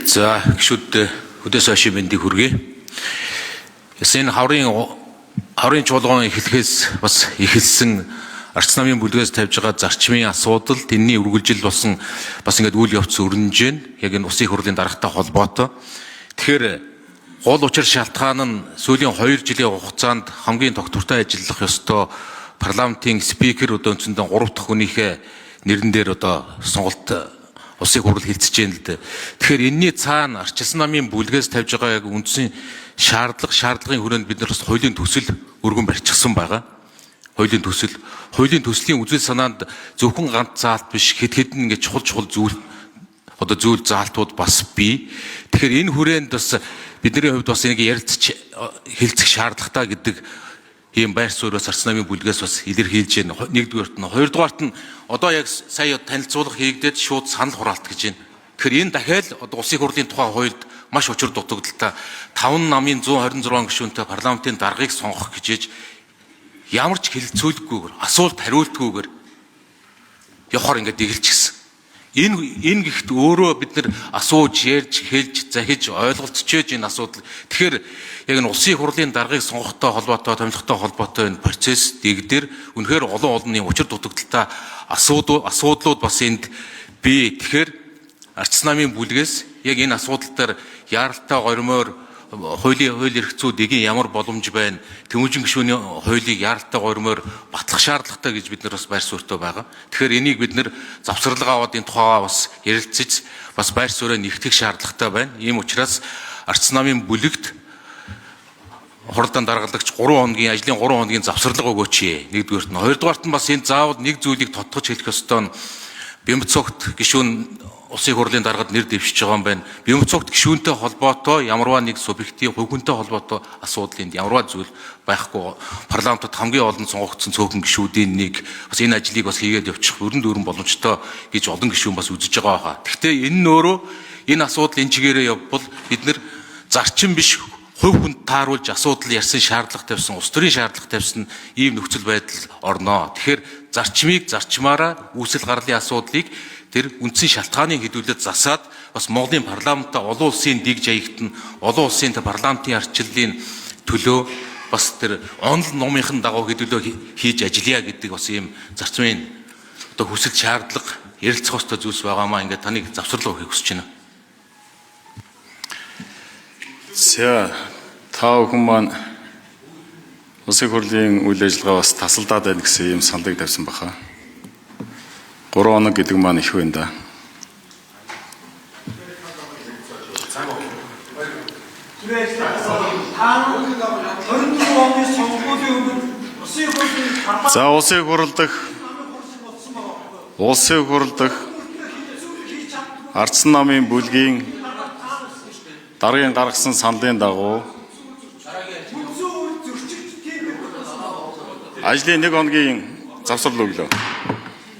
За гишүүд хөдөөс хойш мэндийг хүргэе. Энэ хаврын чуулган эхлэхээс бас эхэлсэн Арц намын бүлгээс тавьж байгаа зарчмын асуудал тэрний үргэлжил болсон бас ингээд үйл явц өрнөж байна. Яг энэ усын хурлын даргатай холбоотой. Тэгэхээр гол учир шалтгаан нь сүүлийн 2 жилийн хугацаанд хамгийн тогтвортой ажиллах ёстой парламентын спикер одоо үндсэндээ 3 дахь хүнийхээ нэрэн дээр одоо сонголт улсын хурал хилцэж байна л дээ. Тэгэхээр энэний цаана Арчилсан намын бүлгээс тавьж байгаа яг үндсэн шаардлагын хүрээнд бид нар бас хуулийн төсөл өргөн барьчихсан байгаа. Хуулийн төсөл, хуулийн төслийн үзэл санаанд зөвхөн ганц заалт биш, хэд хэдэн ингээд чухал чухал зүйл одоо зүйл заалтууд бас бий. Тэгэхээр энэ хүрээнд бас бидний хувьд бас энийг ярилцж хэлцэх шаардлагатай гэдэг ийм байр суурь бас Арц намын бүлгээс бас илэрхийлж байна. Нэгдүгээрт нь, хоёрдугаарт нь одоо яг сая танилцуулга хийгдээд шууд санал хураалт гэж байна. Тэгэхээр энэ дахиад одоо улсын хурлын тухай хуульд маш учир дутагдaltaй 5 намын 126 гишүүнтэй парламентын даргаыг сонгох гэж ямар ч хэлэлцүүлггүйгээр, асуулт хариултгүйгээр явахаар ингээд дэгэлчихсэн. Энэ гэхдээ өөрөө бид нар асууж, ярьж, хэлж, захиж, ойлголцож энэ асуудал. Тэгэхээр яг энэ улсын хурлын даргаыг сонгохтой холбоотой, томилохтой холбоотой энэ процесс дэгдэр үнэхээр олон олонний учир дутагдaltaй асуудлууд бас энд бий. Тэгэхээр Арц намын бүлгээс яг энэ асуудал дээр яаралтай гормоор хуулийн хууль эрх зүйд эгийн ямар боломж байна? Тэмүүжин гишүүний хуулийг яаралтай гормоор батлах шаардлагатай гэж бид нар бас байр суурьтай байгаа. Тэгэхээр энийг бид нар завсарлага аваад энэ тухайгаа бас ярилцаж бас байр сууриа нэгтгэх шаардлагатай байна. Ийм учраас Арц намын бүлэгт хуралдаан даргалагч 3 хоногийн ажлын 3 хоногийн завсарлага өгөөч. Нэгдүгээрт нь, хоёрдугаарт нь бас энэ заавал нэг зүйлийг тодтогч хэлэх ёстой нь Бямцогт гишүүн улсын хурлын даргад нэр дэвшиж байгаа юм байна. Бямцогт гишүүнтэй холбоотой ямарваа нэг субъектийн хувь хүнтэй холбоотой асуудал энд ямарваа зүйл байхгүй. Парламентод хамгийн олон сонгогдсон цөөхөн гишүүдийн нэг бас энэ ажлыг бас хийгээд явчих өрн дүүрэн боломжтой гэж олон гишүүн бас үзэж байгаа хаа. Гэхдээ энэ нь өөрөө энэ асуудал энэ чигээрээ явбал бид нар зарчим биш хувь хүнд тааруулж асуудал ярьсан шаардлага тавьсан, улс төрийн шаардлага тавьсан ийм нөхцөл байдал орноо. Тэгэхээр зарчмыг зарчмаараа үүсэл гарлын асуудлыг тэр үндсэн шалтгааны хэдүүлээд засаад бас Монголын парламентаа олон улсын дэг жаягт нь олон улсын парламентын арчлалын төлөө бас тэр онол номынхын дагуу хэдүүлээ хийж ажиллая гэдэг бас ийм зарчмын одоо хүсэл шаардлага ярилцах ёстой зүйлс байгаамаа. Ингээд таныг завсарлага өгөхийг хүсэж байна. За та бүхэн маань улсын хурлын үйл ажиллагаа бас тасалдаад байна гэсэн ийм саналыг тавьсан баха. 3 хоног гэдэг маань их байна да. За улсын хурал дах Арцсан намын бүлгийн даргын гаргасан саналын дагуу ажлын 1 хоногийн завсрал өглөө.